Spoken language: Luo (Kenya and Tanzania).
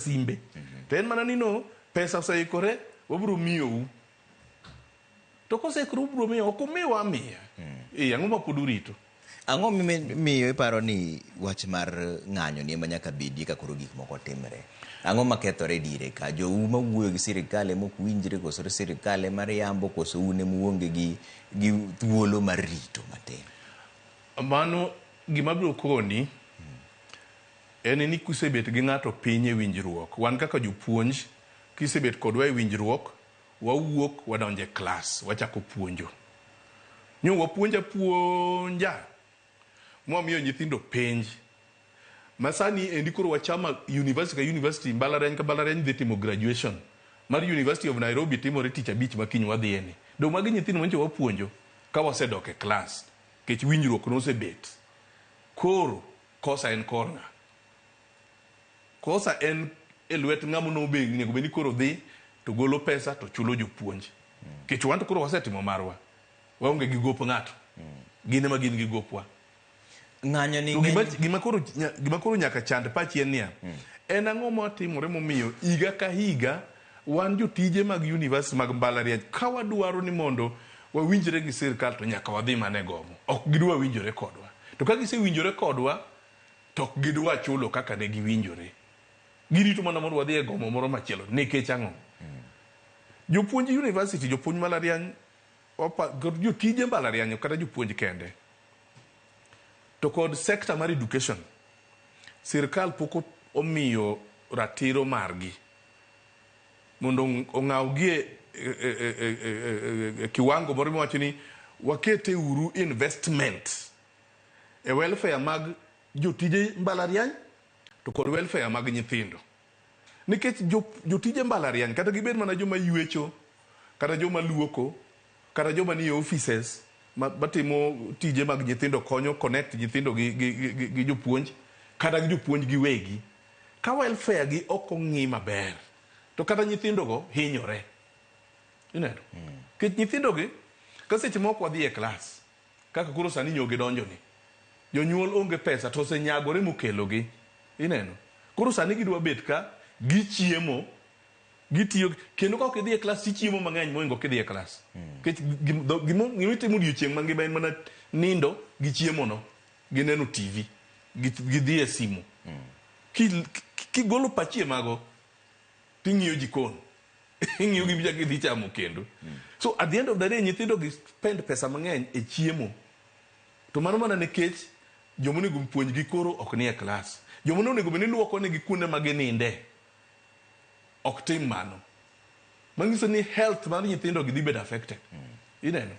Simbe. To en mana ni no, pesa oseikore, wabiro miyou. To koseikore ubiro miyo, ok umiwa amiya. Eh, ang'o ma pod urito? Ang'o mimiyo iparo ni wach mar ng'anyo ni ema nyaka bedie ka koro gik moko timre? Ang'o makethore e diere ka? Jou mawuoyo gi sirikal ema ok winjre koso sirikal ema riambo koso un ema uonge gi thuolo mar rito matin? Mano gima abiro koni en ni kisebet gi ng'ato piny e winjruok, wan kaka jopuonj, kisebet kodwa e winjruok, wawuok wadonjo e klas, wachako puonjo. Nyo wapuonjo apuonja mwamiyo nyithindo penj. Ma sani endi koro wachama university ka university, mbalariany ka mbalariany dhi timo graduation. Mar University of Nairobi timore tich abich ma kiny wadhiye ni. Dong' magi nyithindo manyocha wapuonjo ka wasedok e klas, nikech winjruok nosebet. Koro kosa en kor ng'a? Kosa en e lwet ng'ama onego bed ni koro dhi to golo pesa to chulo jopuonj. Nikech wan to koro wasetimo marwa. Waonge gi gop ng'ato. Gin ema gin gi gopwa. Ng'anyo ni To gima koro nyaka chand pachi en niya, en ang'o matimore momiyo higa ka higa wan jotije mag university mag mbalariany ka wadwaro ni mondo wawinjre gi sirkal to nyaka wadhi mana e gomo. Ok gidwa winjore kodwa. To ka gisewinjore kodwa to ok gidwa chulo kaka ne giwinjore. Girito mana mondo wadhi e gomo moro machielo. Nikech ang'o? Jopuonj university, jopuonj mbalariany, jotije mbalariany kata jopuonj kende. To kod sector mar education, sirkal pok omiyo ratiro margi mondo ong'awgi e kiwango moro miwacho ni wakete uru investment e welfare mag jotije mbalariany to kod welfare mag nyithindo. Nikech jotije mbalariany kata gibed mana joma ywecho, kata joma luoko, kata joma nie offices matimo tije mag nyithindo konyo connect nyithindo gi jopuonj kata gi jopuonj giwegi. Ka welfare gi ok ong'i maber, to kata nyithindo go hinyore. Ineno? Nikech nyithindo gi, ka seche moko wadhi e klas, kaka koro sani nyo gidonjo ni, jonyuol onge pesa to osenyagore mokelogi. Ineno? Koro sani gidwa bet ka gichiemo, gitiyo, kendo ka ok idhi e klas tichiemo mang'eny mohingo kidhi e klas. Nikech gima itimo odiochieng' mangima en mana nindo gi chiemo no, gi neno TV, gi dhi e simu. Kigolo pachi e mago, ting'iyo jikon. Ing'iyo gima ichako idhi chamo kendo. So at the end of the day, nyithindo gi spend pesa mang'eny e chiemo. To mano mana nikech joma onego puonjgi koro ok nie klas. Joma onego bed ni luoko negi kuonde ma gininde ok tim mano. Manyiso ni health mar nyithindo gi dhi bedo affected. Ineno?